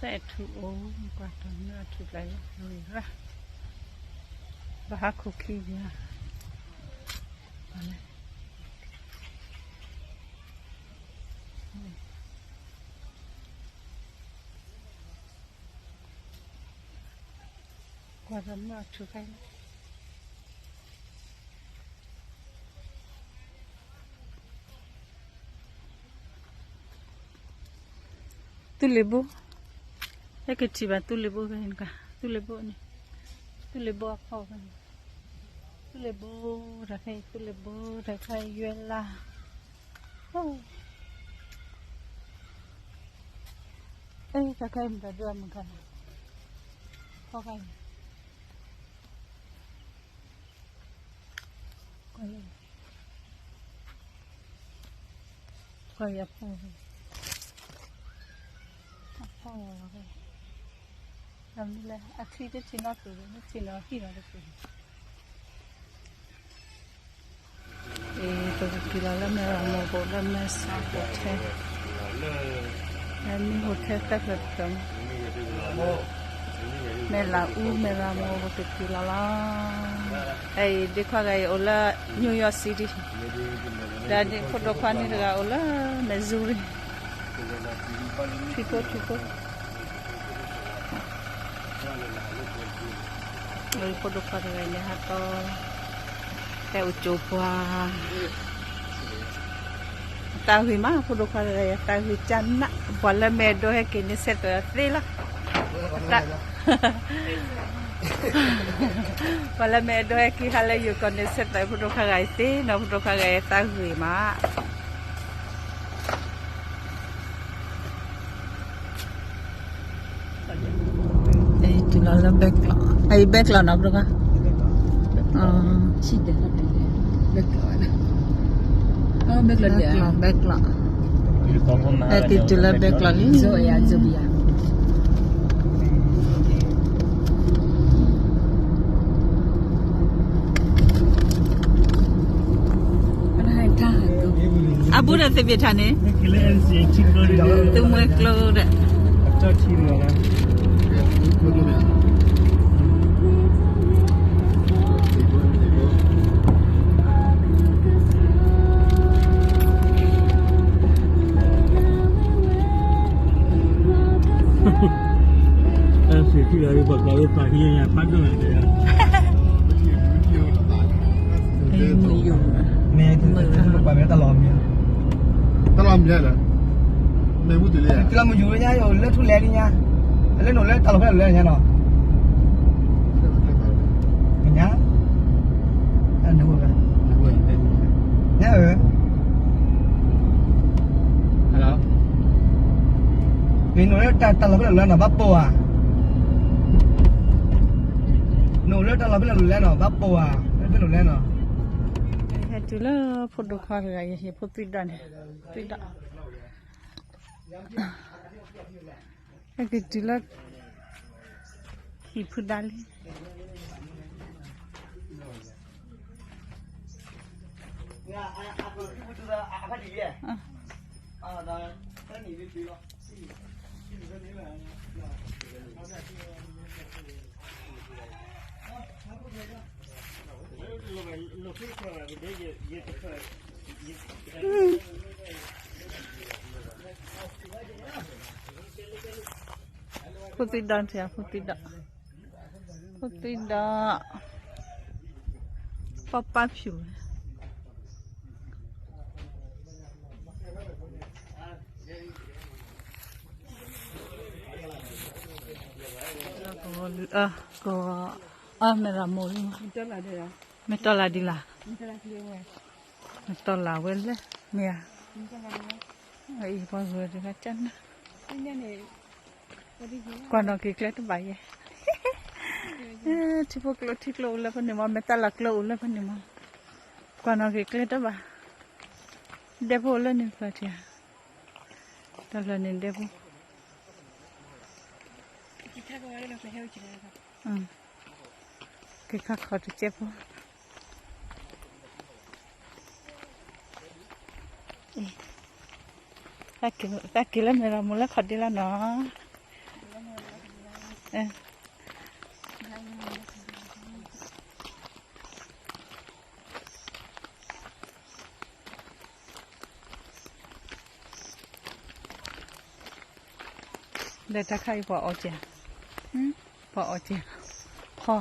တၢ်အဲၣ်ထူအိၣ် ကွၢ်တၢ်မ့ၢ်အထူကျါလၢမ့ၢ်ရၣ် ဘၣ်ဟးခိၣ်ခံယၤ ကွၢ်တၢ်မ့ၢ်အထူခါ သူလ့ၤဘိ, ဟဲက့ၤထံၣ်ဘၣ်သူလ့ၤဘိဖဲန့ၣ်, သူလ့ၤဘိန့ၣ်, သူလ့ၤဘိအဖီဖဲန့ၣ်, သူလ့ၤဘိတၢ်ခဲအံၤ သူလ့ၤဘိတၢ်ခဲအံၤယွဲလၢ်, တၢ်ခဲအံၤမတၤဒုးအမုၢ်ဂၤလီၤ, ဖီခါအံၤ ကွၢ်ယၤဖီ, အဖီလီၤ, တမ့ၢ်လၢအချံတထံၣ်နီတပူၤ, မ့ၢ်ထံၣ်နီဟံၣ်နီတပူၤ, ပကက့ၤလီၤလၢမဲၢ်ရမိၢ်ဘိၣ်လၢမဲၢ်ဆါ hotel, မ့ၢ် hotel သၢဖျၢၣ်တဖျၢၣ် မဲၢ်လးအူ မဲၢ်ရမိၢ် ပကက့ၤလီၤလီၤ, အအံၤဒ့ခွါဂၤအံၤအိၣ်လၢ New York City, ဒီးဖိဒိၣ်ခွါန့ၣ်တဂၤအိၣ်လၢ Missouri, ထံဖိထံဖိ ဖိဒိၣ်ခွါတဂၤအံၤန့ၣ် ဟးတီ ဟဲအိၣ်ကၠိပှၤ အသးဂ့ၤမး ဖိဒိၣ်ခွါတဂၤအံၤ အသးဂ့ၤကနၣ်, ပှၤလၢမဲာ်ဒိဟဲက့ၤန့ၣ် ဆဲးသွဲၣ်အီၤသ့လီၤ, ပှၤလၢမဲာ်ဒိဟဲက့ၤဟးလၢယိၤကီၢ်န့ၣ် ဆဲးသွဲၣ်ဖိဒိၣ်ခွါတဂၤအံၤသ့နီၤ, ဖိဒိၣ်ခွါတဂၤအံၤအသးဂ့ၤမး တုၤလီၤလၢဘဲကျီၢ်, အအံၤဘဲကျီၢ်နီၤ ဖိဒိၣ်ခွါ, ဘဲကျီၢ်, ဘဲကျီၢ်, ဟဲက့ၤတုၤလၢဘဲကျီၢ်လံ အဘူးဒီးသ့ၣ်ဘ့ၣ်ထၣ်န့ၣ်, သုမှဲကျိဒီး, အဲ စ့ၢ်ကီး ပှၤကီၢ်ဝဲပာ်ဟံးညါ ပာ်ဒိၣ်န့ၣ် မ့ၢ်တလီၤမံၤ, တလီၤမံၤလၢ, မ့ၢ်မူတုၤလံ, တလီၤမုၢ်ယူၤလၢညါယအိၣ်လၢထူလဲလံညါ, လၢနအိၣ်လၢတၢ်လီၢ်ဖဲလဲၣ်လၢညါနီၤ, ညါ, ညါဧၢ, နအိၣ်လၢတၢ်လီၢ်ဖဲလဲၣ်လၢနီၤ ဘၣ်ပိာ်ဧါ, နအိၣ်လၢတၢ်လီၢ်ဖဲလဲၣ်လၢနီၤ ဘၣ်ပိာ်ဧါ, ဖဲလဲၣ်လၢနီၤ, ဟဲတုၤလၢဖိဒိၣ်ခွါတဂၤ ယဟံၣ်ဖိသွံၣ်ဒီးန့ၣ်, သွံၣ်ဒီး ဟဲက့ၤတုၤလၢ ဟံၣ်ဖုဒါလံ, ဖိသွံၣ်ဒီး ဖိသွံၣ်ဒီး, ဖိသွံၣ်ဒီး, ပီၢ်ပၢ်ဖၠူၣ်, က, အ, မဲၢ်ရမိၢ်လံ, မ့ၢ်တီၢ်လၢ်ဒံးလၢ်, မ့ၢ်တီၢ်လၢ်ဝဲလၢ, မ့ၢ်ဧါ, အံၤပှၤဂၤတဂၤကနၣ်, ကွၢ်နီၣ်က့ၤကျဲတဘၣ်ယဲ, ထံဖိကျိထံကျိအိၣ်လၢဖဲန့ၣ်မး မဲာ်တၢ်လီၢ်ကျိအိၣ်လၢဖဲန့ၣ်မး, ကွၢ်နီၣ်က့ၤကျဲတဘၣ်, ဒဲဖိအိၣ်လၢန့ၣ် ပှၤထံၣ်ဧါ, တၢ်လီၢ်န့ၣ်ဒဲဖိ က့ၤခါခီၣ်တကဲဖိ, တၢ်က့ၤလၢမဲၢ်ရမိၢ်လၢခီၣ်ဒ့လီၤနီၤ, လၢတၢ်ခါအံၤပှၤအီၣ်ကဲ, ပှၤအီၣ်ကဲ, ဖီ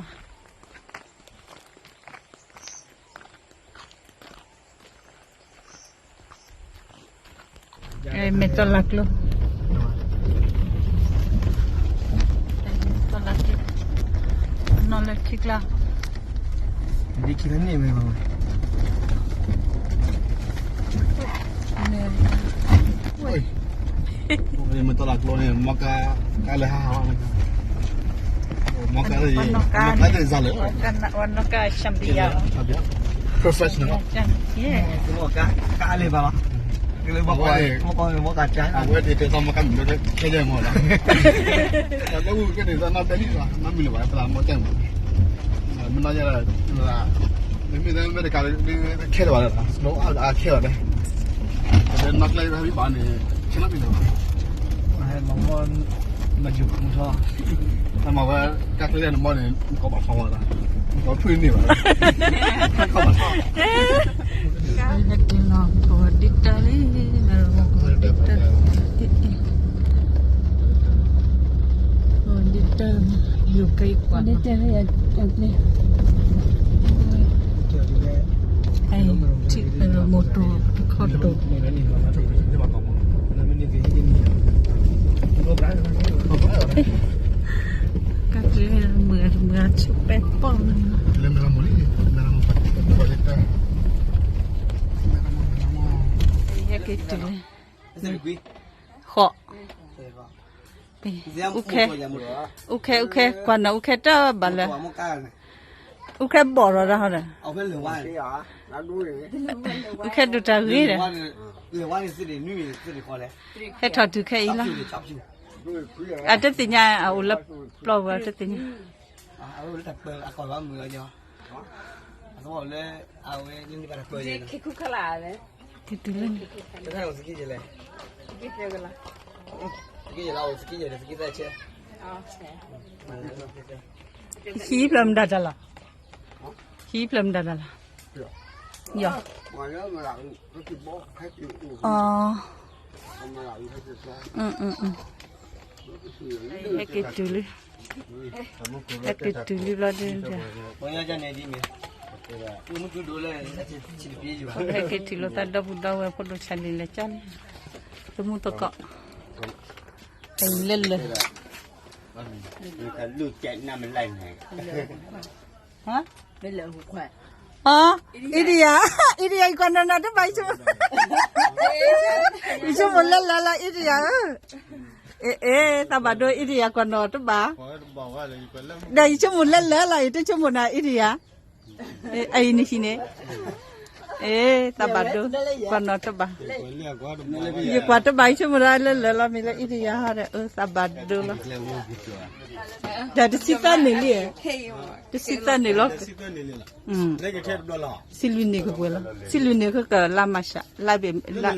မ့ၢ်တၢ်လၢကျိ, တၢ်လၢကျိ, နီၢ်လၢခံကျါ, မ့ၢ်တၢ်လၢကျိန့ၣ် မီကါ, ကါလၢဟါဟါ, မီကါလၢယဲ, မီကါလၢယဲ, ဝနီၢ်ကါရှမ်ပံယါ, ကါလၢဘၣ်လီၤ, အဝဲန့ၣ် အဝဲန့ၣ် တဲသီမီကါမံၤလၢခဲဒဲးမီၤလီၤ, လၢဝဲကန့ၣ်သီနီၢ်တဲလံလီၤ, နီၢ်မံၤလၢၤဘၣ် ပသးမီကါမံၤ, မ့ၢ်နီၢ်ယဲ, မ့မ့ၢ်မ့ၢ်တကးလၢ ခဲလၢာ်ဘၣ်လၢ စနိအါခဲလၢာ်ဘၣ်, နီၢ်ကျဲဖဲဘံၣ်ဘၣ်န့ၣ် ဆ့နီၣ်မံၤလၢၤဘၣ်, မ့ၢ်ဝဲ ကါကျဲလၢနမီန့ၣ် နကီဘၣ်ဖီဝါလီၤ, နကီဖုၣ်န့ၢ်ဘၣ်, ကီဘၣ်ထီၣ်, ဟဲက့ၤလီၤ ကဝီၤဒံတၢၢ်လံ, ကဝီၤဒံတၢၢ်, ကဝီၤဒံတၢၢ်, ယူၤကဲကွၢ် ထံၣ်မိၢ်တိၢ်တခီတိၢ်, ကါကျဲမုာ်မုာ်ဆူၣ်ပဲပီၢ်လီၤ, ဟဲက့ၤတုၤလံ, ဃိး, အူခဲ, အူခဲ အူခဲ ကွၢ်နီၤ အူခဲတၢ်ဘၣ်လၢ အူခဲဘီၣ်ထီၣ်ဒၣ်ဟီဒီး, အူခဲဒိၣ်တၢ်ဂ့ၤဒီး, ဟဲထီၣ်တုၤခဲအံၤလီၤ, အတသ့ၣ်ညါ အအိၣ်လၢပျီပူၤ အတသ့ၣ်ညါ, က့ၤတုၤလၢန့ၣ်, ဟံးဖျၢၣ်မတၤတၢ်လီၤ, ဟံးဖျၢၣ်မတၤတၢ်လီၤ, ယီၤ, ဟဲက့ၤတုၤလံ, ဟဲက့ၤတုၤလံဘျီဒု, ဟဲက့ၤတုၤလီၤသးဒီပုၢ်ဒီဝဲၢ်ဖိဒိၣ်ဆၣ်လံၤလဲၤကၢ်န့ၣ်, သမူသကိး, အံၤလၢလၢာ်, ဟါ, အံၤဒံယါ, အံၤဒံယါ ယကွၢ်နီၢ်နီၢ်တဘၣ်, ယဆိကမိၣ်လၢလၢာ်လီၤ အံၤဒံယါဧၢ, အဲ အဲ သးဘၣ်ဒိ အံၤဒံယါ ကွၢ်နီၢ်တဘၣ်, ဒီးယဆိကမိၣ်လၢလၢာ်လီၤ ယတဆိကမိၣ်နၤ အံၤဒံယါ, အံၤနဟံးန့ၣ်, အဲ သးဘၣ်ဒိ, ကွၢ်နီၢ်တဘၣ်, ယကွၢ်တဘၣ် ယဆိကမိၣ်ဒၣ်လၢလၢာ်လီၤ မ့ၢ်လၢအံၤဒံယါဟီဒီး အၢ သးဘၣ်ဒိလီၤ, ဒီးတဆံသၢနံၣ်လံ, တဆံသၢနံၣ်လီၤ, ဆံလွံၢ်နံၣ်ကပှဲၤလီၤ, ဆံလွံၢ်နံၣ်ကကလါမၤရှး လါဘ့ၣ်, လၢ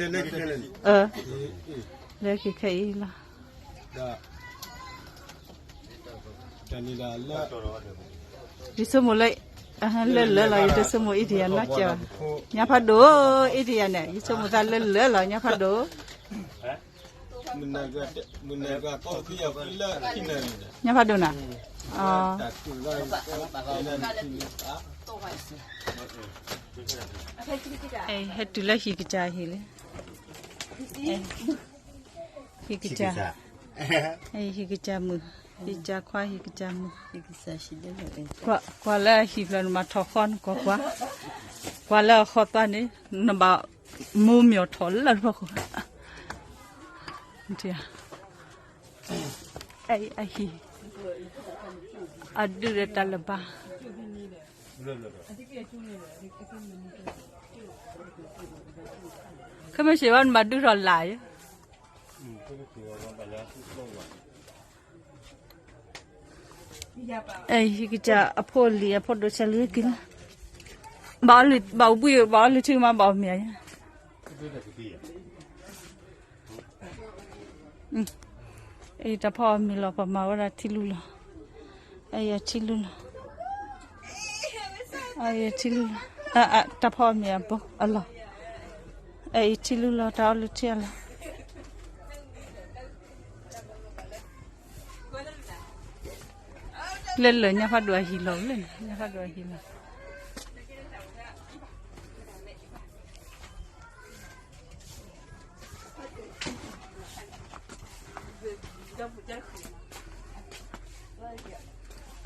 က့ၤခဲအံၤလီၤ, ယဆိကမိၣ်လၢ လၢလၢာ်လီၤ ယတဆိကမိၣ် အံၤဒံယါ နီၢ်ကဲဘၣ်, ညါဖးဒိၣ် အံၤဒံယါန့ၣ် ယဆိကမိၣ်သးလၢလၢာ်လီၤ ညါဖးဒိၣ်, ညါဖးဒိၣ်နၤ, ဟဲတုၤလၢဟံၣ်ကစၢ်ဟံၣ်လံ, ဟံၣ်ကစၢ်, ဟံၣ်ကစၢ်မုၣ်, ဟံၣ်ကစၢ်ခွါ ဟံၣ်ကစၢ်မုၣ်, ကွၢ်လၢအဟံၣ်ဖျၢၣ်န့ၣ် မၤထီၣ်ဃီနကွၢ်ကွၢ်, ကွၢ်လၢအဃီသွါန့ၣ် နဘၣ်မူမၠီၣ်ထီၣ်လၢတဖီခိၣ်, အဟံၣ်, အဒုၣ်ဒီးတၢ်လၢၤဘၣ် ခဲမုၢ်ဆ့ၣ်ဝဲ နဘၣ်ဒုးထီၣ်လၢ်ယ, ဟံၣ်ကစၢ်အဖိအလံၤ အဖိဒိၣ်ဆဲးလံက့ၤလၢ, ဘၣ်အီလုၢ်, ဘၣ်အိၣ်ဘှံး, ဘၣ်အီလုၢ်ထံမး ဘၣ်အီၣ်မ့ၤဧါ, အံၤတၢ်ဖီအီၣ်မ့ၤလီၤ ပှၤမၤဝဲဒၣ်ထံလူလီၤ. အထံလုၢ်လီၤ, အထံလုၢ်လီၤ, တၢ်ဖီအီၣ်မ့ၤအဘိအလီၢ်, အအံၤထံလုၢ်လီၤ တၢ်အီၣ်လုၢ်ထံအလီၢ်, လၢလၢာ်ညၣ်ဖးဒိၣ်အဟံၣ်လီၤလၢန့ၣ် ညၣ်ဖးဒိၣ်အဟံၣ်လီၤ.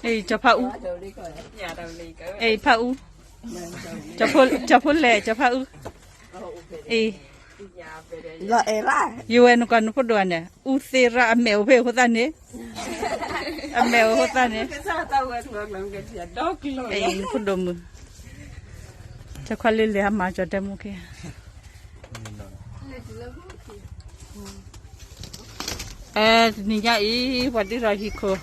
အံၤ ကၠီၤဖးအူ, အံၤ ဖးအူ, ကၠီၤဖိလဲၣ် ကၠီၤဖးအူ, အံၤ ယဝဲနကွၢ်နဖိဒိၣ်န့ၣ် အူသ့ရၣ်အမဲာ်အိၣ်ဖဲအဃိသတးန့ၣ်, အမဲာ်အိၣ်ဃိသတးန့ၣ်, နဖိဒိၣ်မုၣ်, ကၠီၤခွါလ့လဲၣ်အမၤကၠီၤတဲမူခ့ အဲ တနံၤညါအံၤ ပှၤဒုးထီၣ်ဟံၣ်ခိၣ်,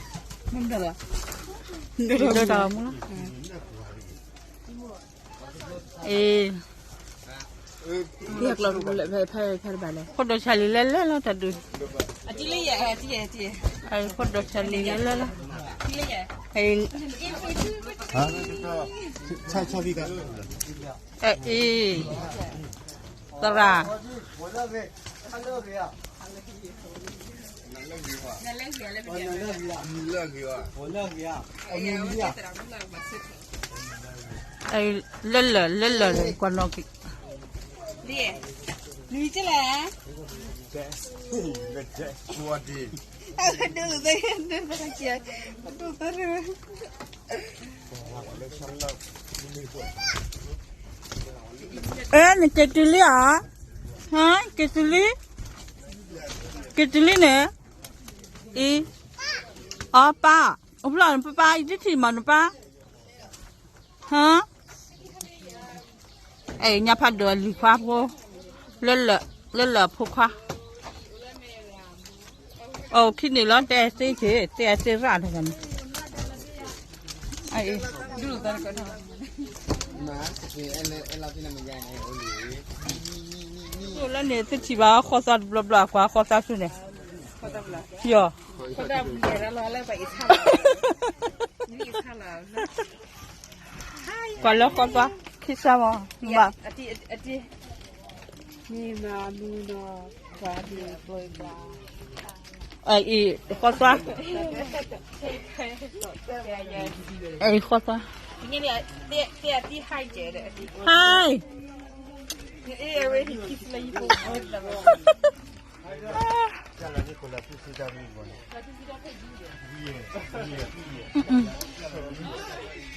ဒိၣ်တၢ်မူလီၤ, အ့ ဖဲဖဲတဘၣ်လဲၣ်, ဖိဒိၣ်ဆၣ်လံလဲၤလဲၤလီၤတၢ်ဒုး, ဖိဒိၣ်ဆၣ်လံလဲၤလဲၤလီၤ, အ့ သရၣ် လၢလၢာ် လၢလၢာ်န့ၣ် ကွၢ်နီၣ်က့ၤ, နံၤကလဲၣ်, ဒိၣ်သ့ဒိၣ်သ့, အၢ နက့ၤတုၤလံဧါ, ဟါ က့ၤတုၤလံ, က့ၤတုၤလံန့ၣ်, အံၤ, အီ ပၢ်, အိၣ်ဖျီၣ်နပၢ်ပၢ် ယတထံၣ်မးနပၢ်, ဟါ, အဲ ညၣ်ဖးဒိၣ်အလံၤခွါဖိ, လၢလၢာ် လၢလၢာ်အဖိခွါ, အိၣ်ခံန့ၣ်လီၤ တဲသ့က့ၤ တဲသ့ရၣ်တဂၤန့ၣ်, အံၤ လၢန့ၣ် တထံၣ်ဘၣ်ဃီသးတဘျီဘျီ အကွၢ်ဃီသးဆူန့ၣ်, ယီၤ, ကွၢ်လၢဃီသး ခံစၢ်မး, ဘၣ်, အံၤ ဃီသး, အံၤ ဃီသး, ဟါ,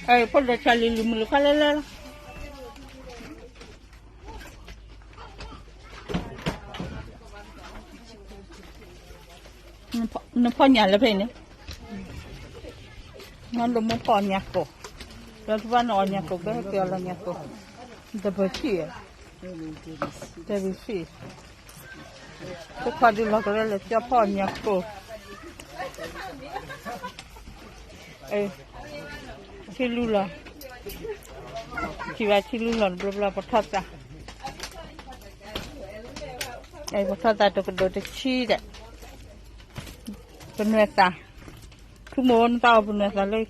အံၤ ဖိဒိၣ်ဆၣ်လံၤလံၤမုၢ်လၢခီလဲၤလဲၤလီၤ, နဖီၣ်ညၣ်လၢဖဲအံၤန့ၣ်, နဒိၣ်မူဖီၣ်ညၣ်ကိၢ်, ဒီးတဘၣ်နအီၣ်ညၣ်ကိၢ် ကဲက့ၤအီၣ်လီၤညၣ်ကိၢ်, တပထံၣ်, တပထံၣ်, တခွါဒုးလီၤကရဲလၢကၠီဖီၣ်ညၣ်ကိၢ်, ထံလုၢ်လီၤ, ထံၣ်ဘၣ်ထံလုၢ်လီၤတဘျီဘျီ ပထီၣ်သး, ပထီၣ်သးတကဒိၣ်တဆံဒီး, ပနွဲၣ်သး, ထူမိၢ်နသးအီၤပနွဲၣ်သးလၢ,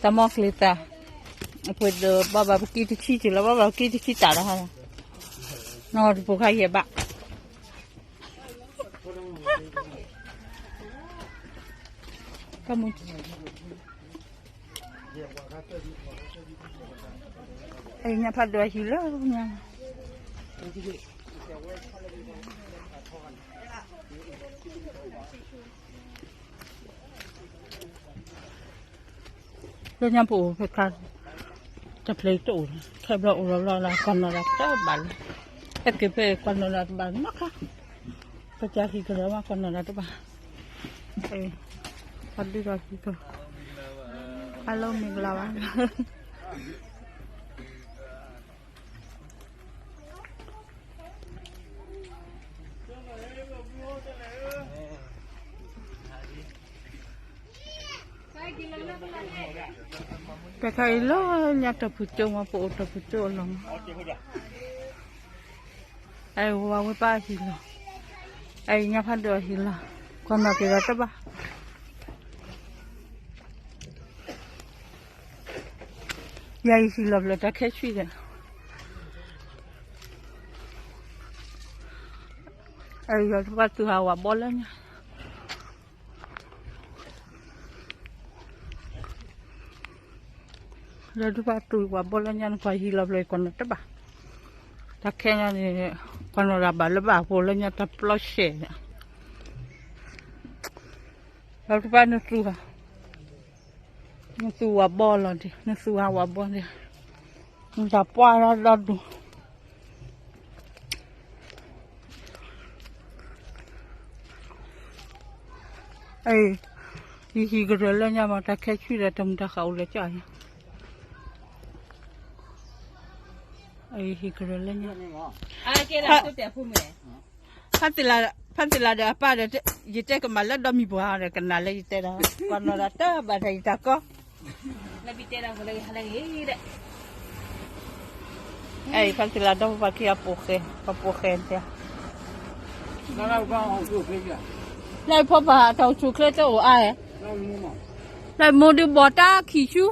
တၢ်မီကျ့ၤသး, အပှ့ၤဒီးဘၣ်ဘၣ်ပကံတဆံက့ၤလီၤ ဘၣ်ဘၣ်ပကံတဆံတၢ်လီၤ, နီၢ်တပူၤခါယဲၢ်ဘၣ် အံၤညၣ်ဖးဒိၣ်အဟံၣ်လၢညါ, လၢညါပအိၣ်ဖဲခါ, တၢ်ဖျဲးတအိၣ်, ခဲဘျီအိၣ်လီၤလီၤလၢကွၢ်နီၣ်တၢ်တဘၣ်လၢ, ဟဲက့ၤဖဲကွၢ်နီၣ်တၢ်တဘၣ်နီတခါ, ပကဟံၣ်ကဒီးမးကွၢ်နီၣ်တၢ်တဘၣ်, ပှၤဒုးထီၣ်ဟံၣ်ကီၢ်, hello မင်္ဂလာပါ ပခဲအံၤလၢညါတၢ်ဖုၣ်ကၠိမး ပအိၣ်တၢ်ဖုၣ်ကၠိအလီၢ်မး, အဝဲဝဲပၢ်အဟံၣ်လီၤ, အံၤညါဖးဒိၣ်အဟံၣ်လီၤ, ကွၢ်နီၣ်က့ၤဒီးတဘၣ် ယၤအံၤဟံၣ်လီၤဖျၢၣ်တၢ်ခဲဆံးဒီး, အယီၤတဖၣ်သူၣ်ဟးဝးဘီလၢညါ, လၢတဖၣ်သူၣ်ဝးဘီလၢညါန့ၣ် ကွၢ်ဟံၣ်လီၤဖျၢၣ်ကွၢ်နီၤတဘၣ်, တၢ်ခဲညါန့ၣ် ကွၢ်နီၤတၢ်ဘၣ်လၢဘၣ်အဃိလၢညါတၢ်ပျီဆဲး, လၢတဖၣ်နသူၣ်ဟး နသူၣ်ဝးဘီလီၤဒံး နသူၣ်ဟးဝးဘီဒံး, နတၢ်ပှၢ်ဒီဒူၣ်, ယဟံၣ်ကရၢလၢညါမး တၢ်ခဲဆံးဒီးတၢ်မုၢ်တၢ်ဃၢ်အိၣ်လၢကၠီယၤ, ယဟံၣ်ကရၢလၢညါ, ဖါသ့လးဒီးအပၢ်ဒီး ယတဲကမၤလၢဒီမံၤပှၤဒီး ကနၣ်လၢယတဲဒီး ပှၤနီၤဒီးတၢ်ဘၣ်တၢ်ယတၢ်ကီ ဖါသ့လးဒီဖိပၢ်ခံဂၤပိာ်ဃဲ ပှၤပိာ်ဃဲတဲ, လၢဖိပၢ်တၢ်အိၣ်ဆူၣ်ချ့တအိၣ်အါ, လၢမိၢ်ဒီးဘီၣ်တၢ်ခံဆူ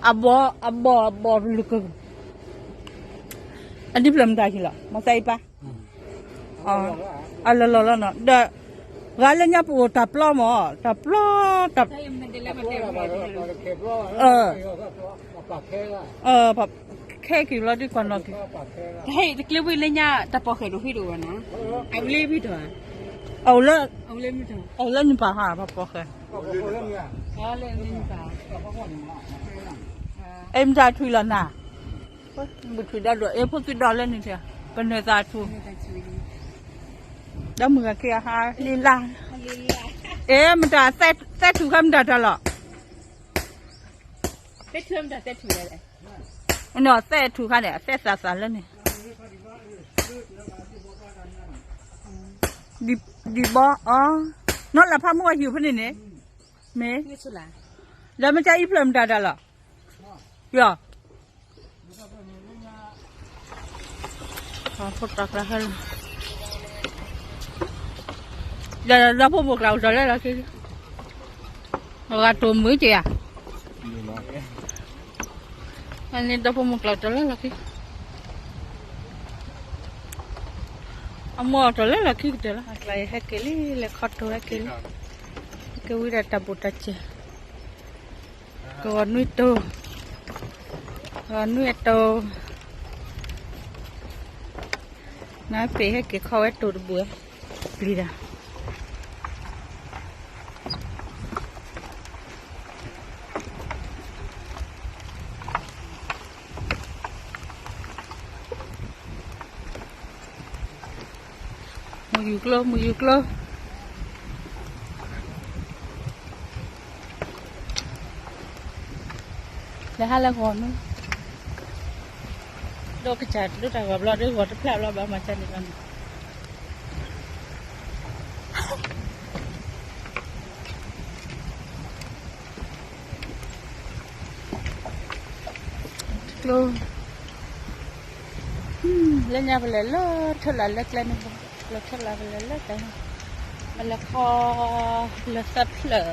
အဘီ အဘီၣ် အဘီၣ်လၢက, အဒ်ဖျၢၣ်မတၤဟံၣ်လီၤ မၤသးအံၤပၢ်, အလီၤလီၤလီၤနီၤ ဒီး ဂၤလၢညါပအိၣ်တၢ်ပျီမး တၢ်ပျီ တၢ် ခဲက့ၤလီၤဒ်ကွၢ်နီၤက့ၤ, တဟဲတကျ့ဝံၤလၢညါ တၢ်ပိာ်ဃဲၤဒိၣ်ဟံၣ်ဒိၣ်ဝဲနီၤ, အဝဲလၢဝံၤဒီး, အဝဲလၢ, အဝဲလၢနပၢ်ဟါ ပှၤပိာ်ဃဲၤ, အဲမတၤထွံၣ်လီၤနၤ, မုၢ်ထွံၣ်ဒီဒိၣ် အဲဖိသွံဒီးလၢနထံၣ်, ပနွဲၣ်သးထူၣ်, ဒီးမုၢ်ဂၤခံဂၤဟါလံလၢ်, အဲမတၤ, သဲထူၣ်ခါမတၤတၢ်လီၤ သဲထူၣ်ခါန့ၣ် အသဲသးသးလၢန့ၣ်, ဒံးဘီအီၤ, နီၢ်လၢ်ဖးမုၢ်အဟံၣ်ဖဲန့ၣ်န့ၣ်, မ့ၢ်, ဒီးမ့ၢ်ကအံၤဖျၢၣ်မတၤတၢ်လီၤ, ယီၤ ဖိတၢ်ကျါဟဲလီၤ, ဒီးဒီဖိမိၢ်ကျါအိၣ်တၢ်လၢလီၢ်ခံ, အဂၤတိၢ်မုၢ်က့ၤဧါ, အန့ၣ်ဒီဖိမိၢ်ကျါအိၣ်တၢ်လၢလီၢ်ခံ, အမိၢ်အိၣ်တၢ်လၢလီၢ်ခံကတၢၢ်လီၤ, အကျါအံၤဟဲက့ၤလံ လဲၤခီတိၢ်ဟဲက့ၤလံ, ဟဲက့ၤဝံၤဒီးတၢ်ဘူးတၢ်စၢၤ ကဂီၤနွံတိၢ်, ကဂီၤနွံအတိၢ်, နပ့ၤဟဲက့ၤခီဝဲတိၢ်တဘူး, ပျံၤတၢ်, မုၢ်ယူၤကျိ မုၢ်ယူၤကျိ လဲၤဟါလၢဂီၤနွံ, ဒိၣ်ကစၢ်ဒိၣ်တၢ်ဂီၤဘျီ ဒိၣ်ဂီၤတဖျၢၣ်ဘျီ ဘၣ်မၤကၢန့ၣ်ဘျီန့ၣ် ကျိ, လၢညါပလဲၤလၢထၢၣ်လၢ်လၢကျဲန့ၣ်, လၢထၢၣ်လၢ်ပလဲၤလၢကျဲန့ၣ်, ပလဲၤခီလၢသၢဖျၢၣ်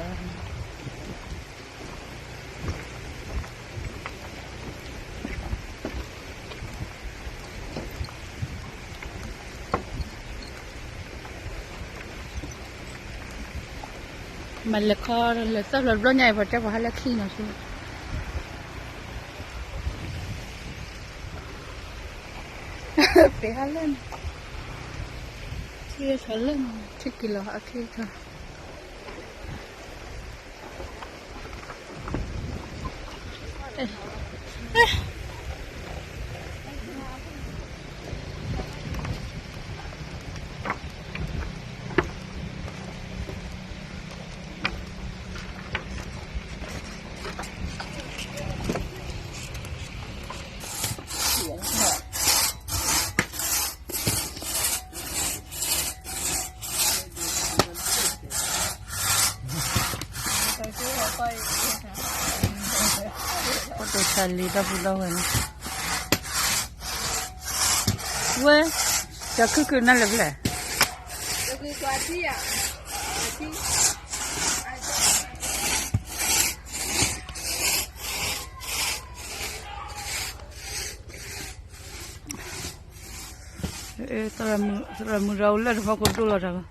မ့ၢ်လဲၤခီလၢသၢဖျၢၣ်တဘျီညါအံၤ ပှၤတဲပှၤဟါလၢခံနီၤဆူ, ပ့ၤဟါလၢန့ၣ်, ထံလၢန့ၣ် ထံက့ၤလီၤအခံထီၣ် ပှၤတဆါလံ ဒီပုၢ်ဒီဝဲၢ်န့ၣ်, ဝဲ, တၢ်ခုၣ်ခုၣ်နၤလၢပလဲၣ် တၢ်ခုၣ်ကွၢ်ထံဧါ, ထံ အါ, သရၣ်မုၣ်, သရၣ်မုၣ်ဒီးအိၣ်လၢတဖီခိၣ်ဒိၣ်လီၤတၢ်လီၤ.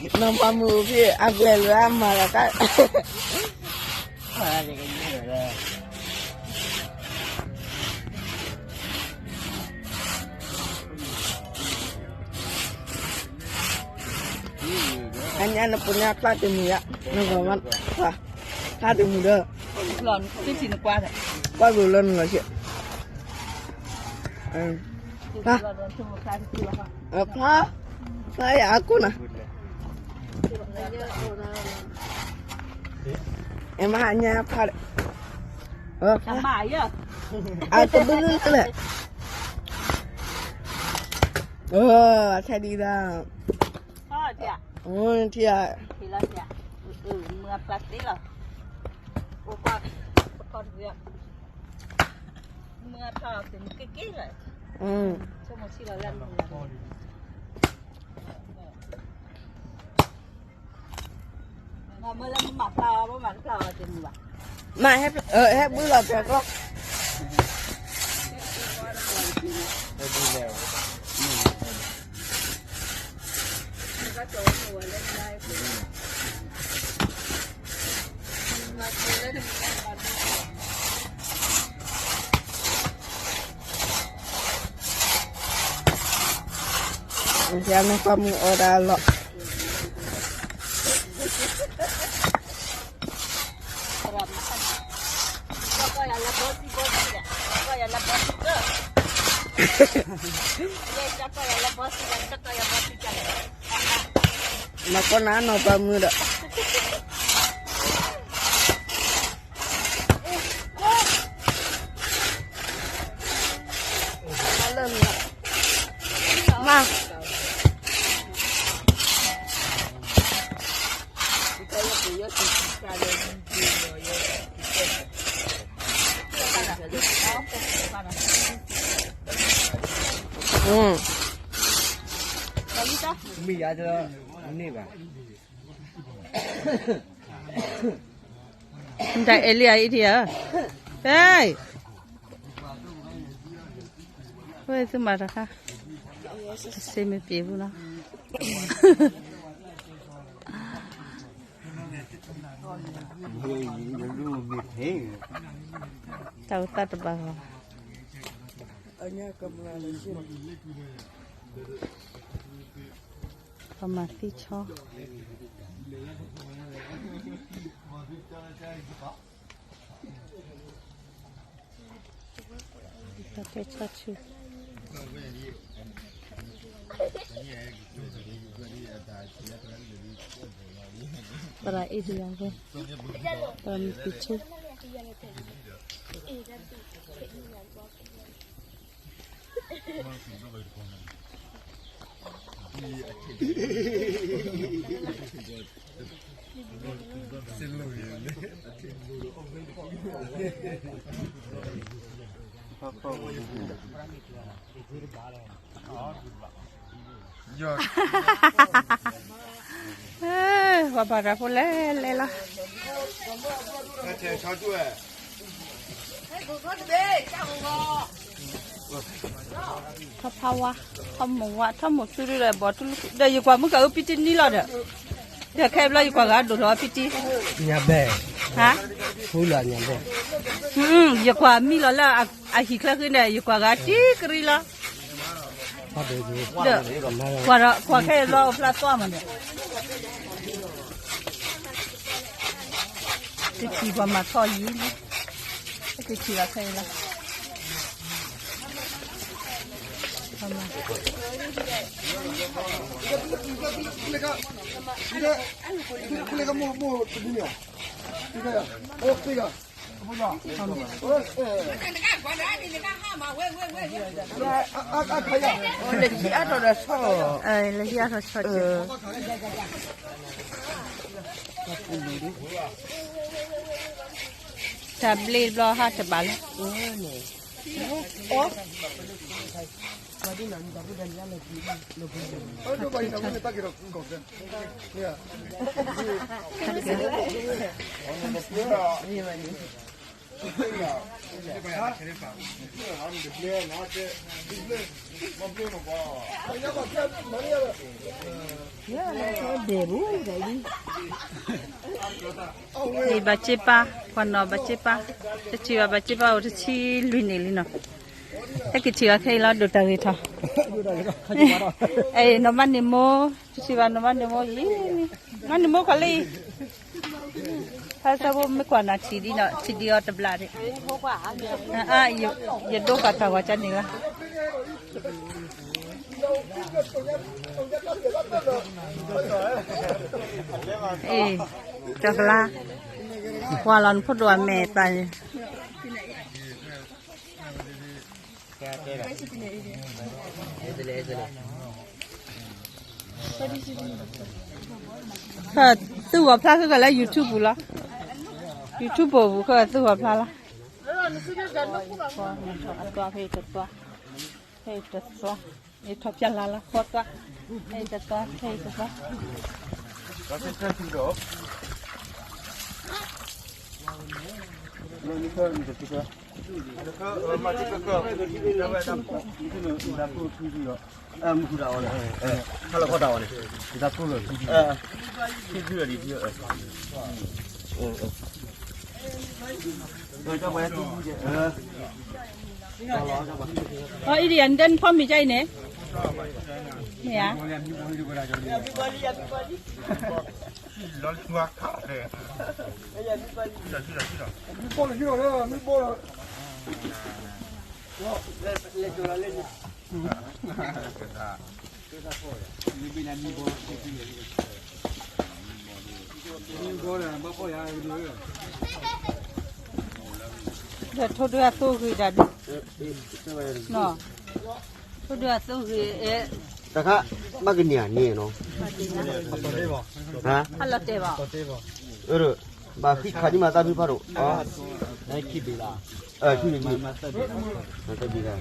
နီၢ်ပၤမုၣ်ဖံးအကွဲးလၢအမၤလီၤတၢ် အညါနပူၤညါဖျါတမုာ်ယါ, နဂီၢ်မး, ဖျါတမုာ်ဒီး, ကွၢ်ဘျုးလၢနလီၤဆံး, ဖျါ, ဖျါ, ဖျါယၤအကိၣ်နၤ, အမဟါညါဖျါဒီး, အတဘုလဲၣ်, အဆဲဒံးဒၣ် ထံၣ်ဧါ, မုၢ်အဖျါသ့လီၤ, မုၢ်အဖျါအီၤသ့ၣ်မုၢ်က့က့လီၤ, ဆိကမိၣ်ဆံလီၤလၢမုၢ်လီၤ, မ့ၢ်လၢမ့ၢ်မၤဖျါအီၤ မ့ၢ်မၤတဖျါအီၤသ့ၣ်မုၢ်ဘၣ်, မ့ၢ်ဟဲဘုလီၤဖဲကျီ နကွၢ်မုၢ်အီၣ်ဒၣ်လီၤ, မၤကီၢ်နၤနီၢ်ပၤမုၣ်ဒီး မၤ မ့ၢ်ယၤတမ့ၢ်ဘၣ်, တၢ်အဲၣ်လံအံၤဒံးဧါ, ဟဲ, ဝဲသုမၤတခါ, အစ့မ့ၢ်ပျံၤဘူးနီၤ, တၢ်အိၣ်သးတဘၣ်ဘၣ်, ပှၤမၤသံဆီ တၢ်တဲဆီဆူၣ်, သရၣ်အ့ၣ်ဒံးယၤဝဲ, သရၣ်မုၣ်ပံာ်ဆူၣ် ပှၤဘၣ်တၢ်ဖိလဲၤလဲၤလီၤ, ထီဖးဝါ, ထီမိၢ်ဝါ, ထီမိၢ်သူဒီးဘီၣ်ထူလီၤ, ဒီးယကွၢ်မုၢ်ကၤအုၣ်ပံတံနံလီၤဒီး, ဒီးခဲဘျီယကွၢ်ဂၤဒိၣ်ထီၣ်အုၣ်ပံတံ, ညၣ်ဘဲ, ဟါ, ဖူလီၤညၣ်ဘဲ, ယကွၢ်မံလီၤလၢအဟံၣ်ချၢဃံန့ၣ် ယကွၢ်ဂၤတံကရံလီၤ, ဒီးကွၢ်ဒီးကွၢ်ခဲအံၤဘျီအိၣ်ဖျါသွါမးဒီး တထံၣ်ပှၤမၤထီၣ်ယံၤလံ, တထံၣ်ဘၣ်ခဲအံၤလီၤ, ပှၤမၤ လၢဟံၣ်အါထီၣ်ဒီးဆီၣ်, လၢဟံၣ်အါထီၣ်ဆီၣ်က့ၤ, တၢ်ဘျ့ဘျီဟးတဘၣ်လၢ ဘၣ်စ့ပာ်, ပှၤနီၢ်ဘၣ်စ့ပာ်, တထံၣ်ဘၣ်ဘၣ်စ့ပာ်အိၣ်တဆံလွံၢ်နံၣ်လံနီၤ, ဟဲက့ၤထံၣ်အီၤခဲအံၤလီၤ ဒိၣ်တၢ်ဂ့ၤထီၣ်, အဲ နီၢ်မါန့ၣ်မိၢ်, တထံၣ်ဘၣ်နီၢ်မါန့ၣ်မိၢ်ယံၤ, မါန့ၣ်မိၢ်ခီလၢအံၤ ဖဲစၢဖိမ့ၢ်ကွၢ်နၤထံၣ်ဒ်နီၤ ထံၣ်ဒ်အီၤတဘျီဒံး, ယဒိကွၢ်တၢ်ဂီၤကန့ၣ်လီၤ, အ့ ကၠီကလါ, ကွၢ်လီၤနဖိဒိၣ်အမဲာ်သးန့ၣ် သုးဂီၤဖျါဃုကလၢ YouTube ပူၤလီၤ, YouTube ပူၤဃုသုးဂီၤဖျါလီၤ, အသွါဖဲအံၤတသွါ, ဖဲအံၤတသွါ, အံၤထီၣ်ဖျါလၢ်လၢ်ဃီသွါ, ဖဲအံၤတသွါ ဖဲအံၤတသွါ အံၤဒ်ယၤ နတဲနဖီမ့ၤကၠၢ်အံၤန့ၣ်, မ့ၢ်ဧါ, ဒီးထိၣ်ဒုးအသိဂ့ၤဒၣ်ဒုး, ထိၣ်ဒုးအသိဂ့ၤ, တခါ, ဘၣ်ကန့ၢ်ဧါန့ၣ်နီၤ, ဟါ, ဘၣ်ဃံခးဒ်မၤသးဖုဖးဒိၣ်, ခံဘ့ၣ်လီၤ, သၢဘ့ၣ်လီၤ,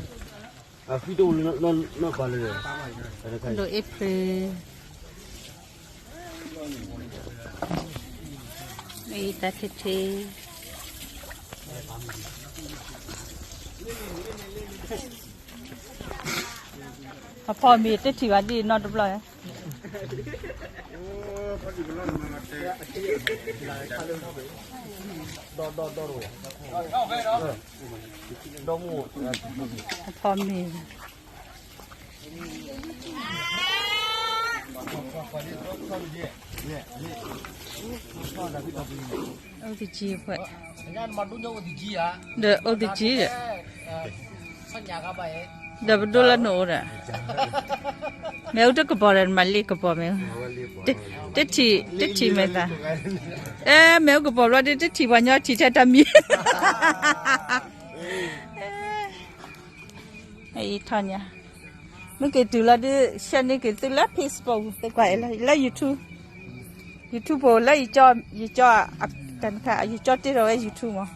အဃံတအိၣ်လၢနီၢ်ပၤလၢ, ဒိၣ်အ့ဖြ့, မ့ၢ်တၢ်ထံထံ, အဖီမ့ၤတထံၣ်ဘၣ်ဒ်နီတဘျီ, အဖီမ့ၤ အိၣ်တကံဖဲ, ဒီးအိၣ်တကံဒီး, ဒီးပဒိလၢနအိၣ်ဒီး, မ့ၣ်အူတကပီၤဒီး နမၤလ့ၣ်ကပီၤမ့ၣ်အူ, တထံၣ်, တထံၣ်မဲာ်သး, အဲ မ့ၣ်အူကပီၤဘျီဒ်တထံၣ်ပှၤညီထံၣ်ထဲတၢ်မံၤ အံၤထီၣ်ညါ, မ့ၢ်က့ၤတုၤလီၤဒ် share န့ၢ်က့ၤသုလၢ Facebook သုကွၢ်လၢ YouTube, YouTube ဖိလၢယကၠီ, ယကၠီ, တၢ်နခါ ယကၠီတ့ထီၣ်ဝဲ YouTube မး,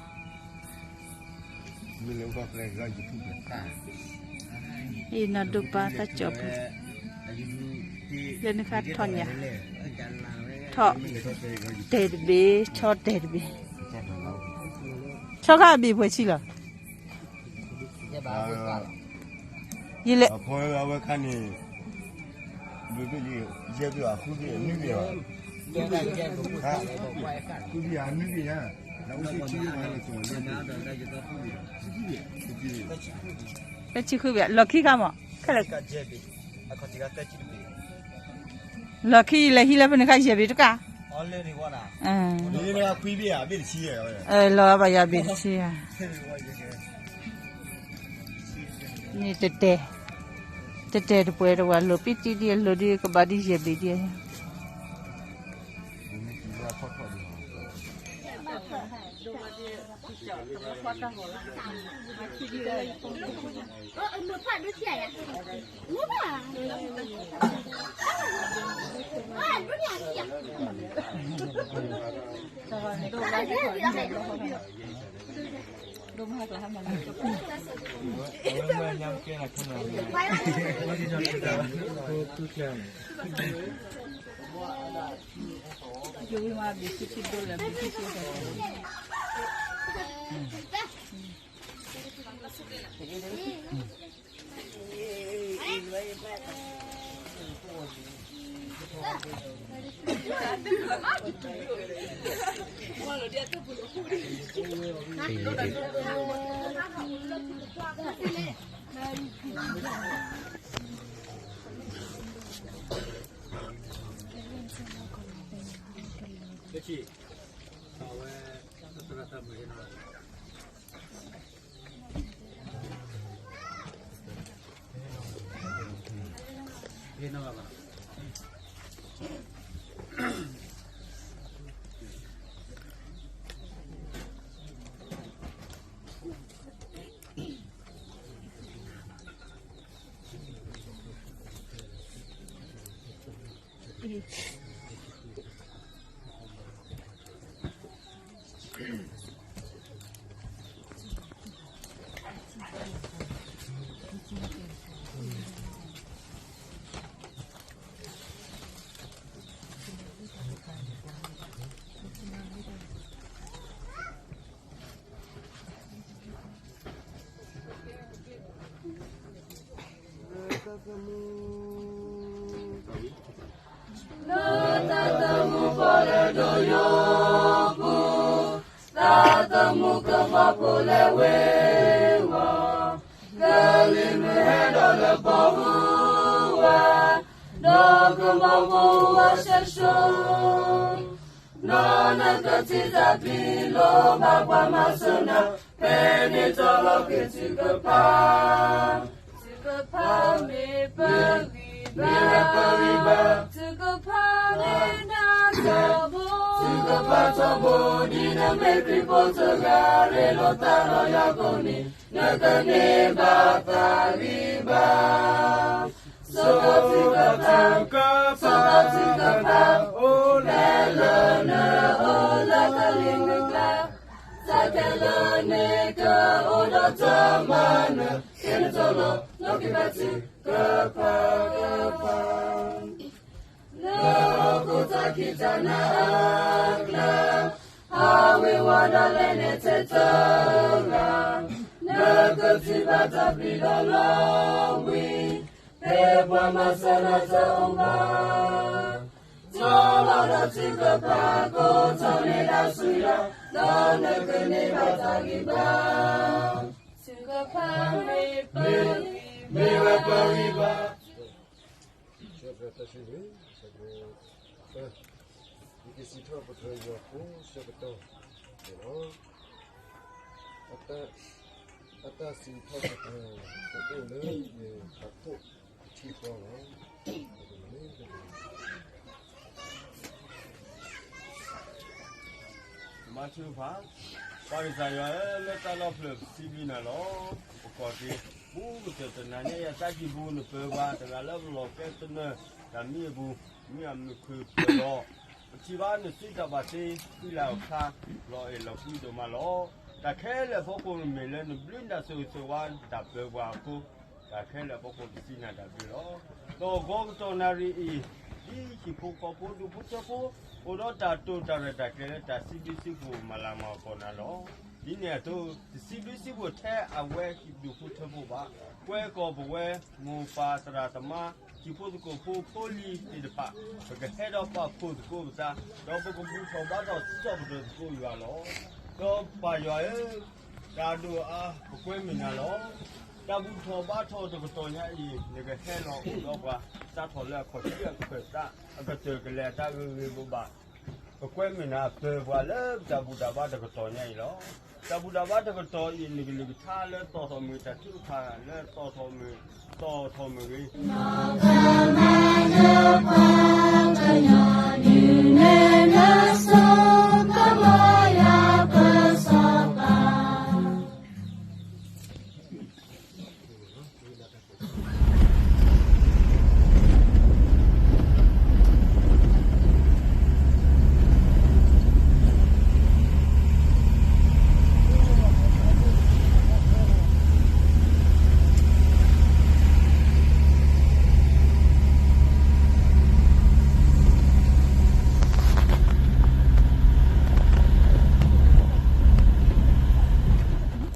အံၤနီၢ်ဒိၣ်ပၢ်တၢ်ကၠီပူၤ, လၢနခါထီၣ်ညါ, ထီၣ်, တဲာ်တဘ့ၣ်, ဆီတဲာ်တဘ့ၣ်, ဆီခါအဘ့ၣ်ပှဲၤဆံလီၤ ယလဲၤ, အဝဲခါန့ၣ်, ယဲဘ့ၣ်အဃုဘ့ၣ်အနွံဘ့ၣ်, ဃုဘ့ၣ်အနွံဘ့ၣ်ညါ, သၢဆံဃုဘ့ၣ်, လီၢ်ခံခါမး, ခဲလၢာ် လီၢ်ခံလၢဟံၣ်လၢဖဲန့ၣ်ခါယဲၢ်ဘ့ၣ်တကး, လီၤဘၣ်ယၤဘ့ၣ်တဆံ, န့ၣ်တတဲာ်, တတဲာ်တပှဲၤတဝဲ လိၣ်ပံတံဒ်အလိၤဒ်ကဘၣ်ဒ်ယဲၢ်ဘ့ၣ်ဒ်အံၤ, လၢတၢ်သမူပီၣ်လဲၣ်ဒိၣ်ယိာ်ပူၤ, တၢ်သမူကမီၤဖိလဲၤဝ့ၤဝီၤ, ကလံၤမုၢ်ဟဲဒီးလၢပီၢ်ဟူဝဲ, ဒီးကမီၤဖိဝဲဆှဲဆှီ နီၢ်နကထံၣ်တၢ်ဖံးလိာ်ဘၣ်ပှၤမၤစၢၤနၤ, ဖဲန့ၣ်တၢ်လီၢ်က့ၤထုကဖၣ်, ထုကဖၣ်မ့ၢ်ပဂံၢ်ဘါ, မ့ၢ်ဝဲပဂံၢ်ဘါ, ထုကဖၣ်မ့ၢ်နၤထီဘိ, ထုကဖၣ်ထီဘိ, ဒ်နမ့ၢ်ခရံာ်ဖိတဂၤရ့လိာ်သးဒီးယၤကိးနံၤ, နကန့ၢ်ဘၣ်တၢ်ဂံၢ်ဘါ ဆိကမိၣ်ထုကဖၣ်, ဆိကမိၣ်ထုကဖၣ်, အိၣ်ဖဲလၢနအိၣ်လၢကလံၤမုၢ်ကျါ, တၢ်ခဲလၢာ်န့ၣ်ကအိၣ်ဒီးတၢ်မၤနၢၤ, ကဲနတလီၤ နီၢ်က့ၤဘါထုကဖၣ်ကဖၣ် လၢဟီၣ်ခိၣ်တၢ်ခံးတၢ်နၤအကျါ, ဟးဝ့ၤဝီၤဒီးလဲၤနဲထဲတဂၤ, နကထံၣ်ဘၣ်တၢ်ပျံၤဒီးလီၤဝံၤ, ဖဲပှၤမၤစၢၤနၤတအိၣ်ဘၣ်, ထီလီၤဒီးထုကဖၣ်ကိးထီၣ်န့ၢ်ဒၣ်ဆူယၤ, ဒီးနကန့ၢ်ဘၣ်တၢ်ဂံၢ်ဘါ, ထုကဖၣ်မ့ၢ်ပဂံၢ်ဘါ, မ့ၢ်ဝဲပဂံၢ်ဘါ ဆၢပတၢ်ဆၢဂ့ၤ, ဆၢပ, ယကစံးထီၣ်ပတြၢၤယွၤဖိဆၢကတီၢ်န့ၣ်လီၤ. အတၢ်စံးထီၣ်ပတြၢၤတအိၣ်လၢယဖးခိၣ်ထံဃီလီၤ. မၤထုကဖၣ်, ပၢ်ကစၢ်ယွၤဧၢ, လၢတၢ်လီၢ်ဖျၢၣ်ပစံးဘျုးနၤလီၤ. ပကိးက့ၤ ပူၤကတၢၢ်တနၤန့ၣ် ယတၢ်ကံၢ်ပူၤနပၢၤပှၤတဂၤလၢပလီၢ်ကဲတနၢၤ တၢ်မံအပူၤ, မ့ၢ်အမုၢ်ခုၣ်ပၢၤလီၤ. ပထံၣ်ဘၣ်နစုတၢ်ဘၣ်တ့ ဃံလၤအခါ လီၤအဲၣ်လီၤကွံဒိၣ်မးလီၤ. တၢ်ခဲလၢာ်အဖီခိၣ်မ့ၢ်လၢနဘျုးနတၢ်ဆိၣ်ဂ့ၤဆိၣ်ဝါတၢ်ပၢၤပှၤအဃိ, တၢ်ခဲလၢာ်အဖီခိၣ်ပစံးနၤတၢ်ဘျုးလီၤ. ဒီးဂီၤကတီၢ်နၣ်ရံၣ်အံၤ, ဒ်ဟံၣ်ဖိဃီဖိဒူၣ်ဖိထၢဖိ အိၣ်ဒီးတၢ်တိာ်တၢ်ရဲၣ်တၢ်ကျဲၤလၢတၢ်စံးဘျုးစံးဖှိၣ်မၤလၤမၤကပီၤနၤလီၤ. ဒ်န့ၣ်အသိး တစံးဘျုးစံးဖှိၣ်ထဲအဝဲဟံၣ်ဒူၣ်ဖိထၢဖိဘၣ်. ကွဲကီၢ်ပဝဲ မိၢ်ပၢ်သရၣ်သမါ တံၤဖိသကိးဖိဖိလံၤသ့ၣ်တဖၣ်, ပကဟဲဒီးပာ်ဖှိၣ်သကိးပသး, ဒီးပကဘူၣ်ထီၣ်ဘါထီၣ်စံးထီၣ်ပတြၢၤသကိးယွၤလီၤ. ဒီးပၢ်ယွၤဧၢ, တၢ်ဒိၣ်အါပကွဲမုာ်နၤလီၤ. တၢ်ဘူၣ်ထီၣ်ဘါထီၣ်တကတီၢ်ညါအံၤ နကဟဲလီၤအိၣ်ဒီးပှၤ စးထီၣ်လၢအခီၣ်ထံးအခၢၣ်သး အကတၢၢ်ကလဲၤအတၢ်ဂ့ၤဂ့ၤဘၣ်ဘၣ် ပကွဲမုာ်နၤပၢၤပှၤလၢပတၢ်ဘူၣ်တၢ်ဘါတကတီၢ်ညါအံၤလီၤ. တၢ်ဘူၣ်တၢ်ဘါတကတီၢ်အံၤ နကလုၢ်ကထါလၢသီၣ်ထီၣ်မုၢ် တၢ်ထုကဖၣ်လၢသီၣ်ထီၣ်မုၢ် သီၣ်ထီၣ်မုၢ်ဂ့ၤ နီၢ်ကမၤနၢၤပှၤကညီ ဒုးနဲၣ်နၤစိကမီၤယၤပ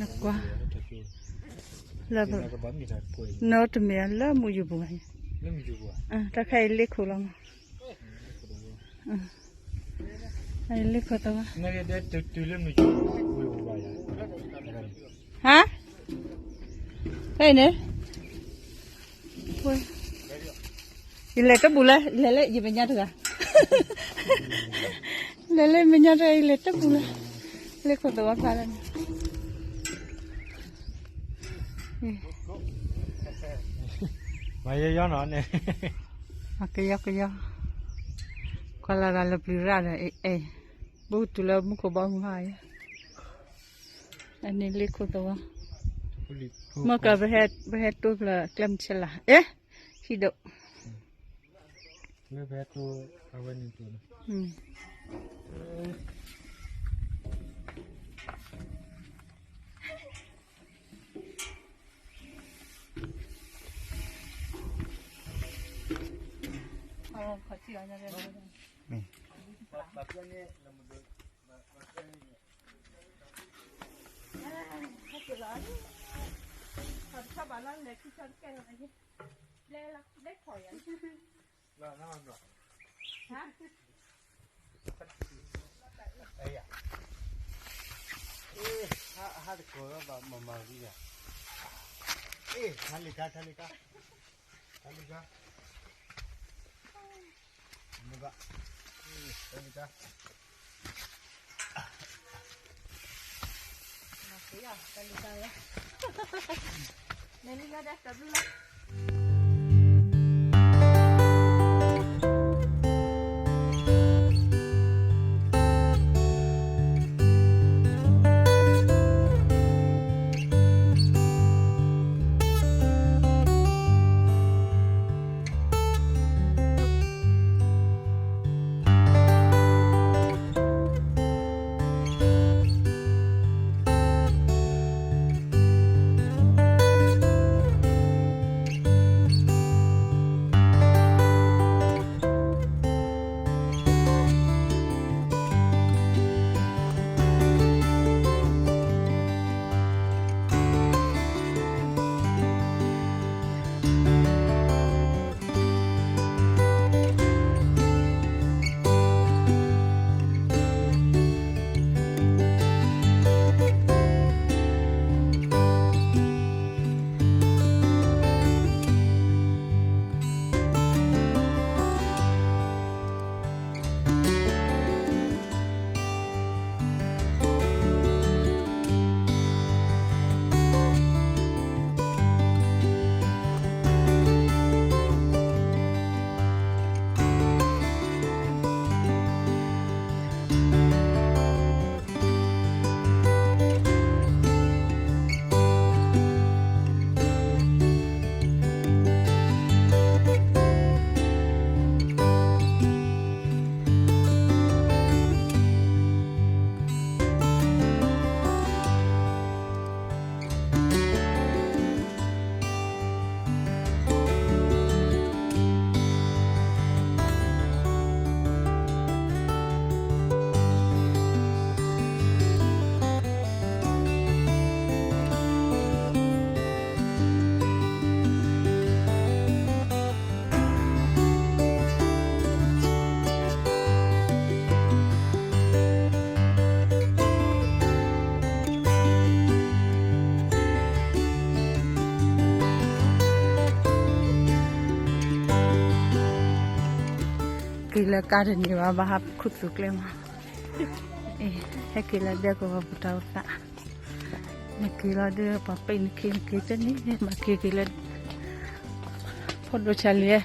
နကွၢ်, လၢ, နီတမ့ၢ်လၢမုၢ်ယူၤပူၤ, တၢ်ခါအံၤလ့ခိၣ်လီၤမး, လ့ခိၣ်သဝီ, ဟါ, ဖဲအံၤန့ၣ် ယလဲၤတဘူၣ်လၢ လဲၤလၢယမဲာ်ညါတဂၤ, လဲၤလၢမဲာ်ညါတဂၤ ယလဲၤတဘူၣ်လၢ လ့ခိၣ်သဝီဖျါလၢန့ၣ်, မၤယီယီနီၤန့ၣ်, ကယီကယီ, ကွၢ်လၢ်ဂၤလၢပျုၤရၣ်ဒီး အဲၣ်, ဘူးတုၤလၢမူခိၣ်ဘီမုၢ်ဟါ, အန့ၣ်လ့ခိၣ်သဝီ, မ့ၢ်ကပဟဲတိၢ်ဖျၢၣ်ကျဲမုၢ်ဆဲးလၤ, အဲ, ဟံၣ်ဒိၣ် လၢဖဲတိၢ်အဝဲန့ၣ်တိၢ်န့ၣ်, က့ၤလၢကါတန့ၢ်ဘၣ် ဘၣ်ဟးခူသူၣ်ကျဲမး, ဟဲက့ၤလၢဒဲကဝီၤပူၤတၢ်အိၣ်သး, နက့ၤလီၤဒီး ပှၤပ့ၢ်နခ့နက့ၤတန့ၢ် မၤက့ၤက့ၤလၢ ဖိဒိၣ်ဆၣ်လံ,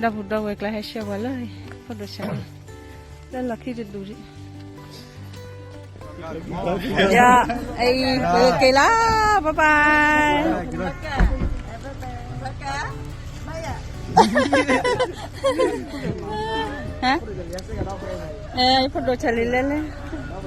ဒီပုၢ်ဒီဝဲၢ်ကျါဟဲဆှၢပှၤလၢ ဖိဒိၣ်ဆၣ်လံ, လၢလီၢ်ခံတဒူၣ်ဒံး ယအံၤ ပက့ၤလီၤ bye bye, ဖိဒိၣ်ဆၣ်လံလဲၤလဲၤ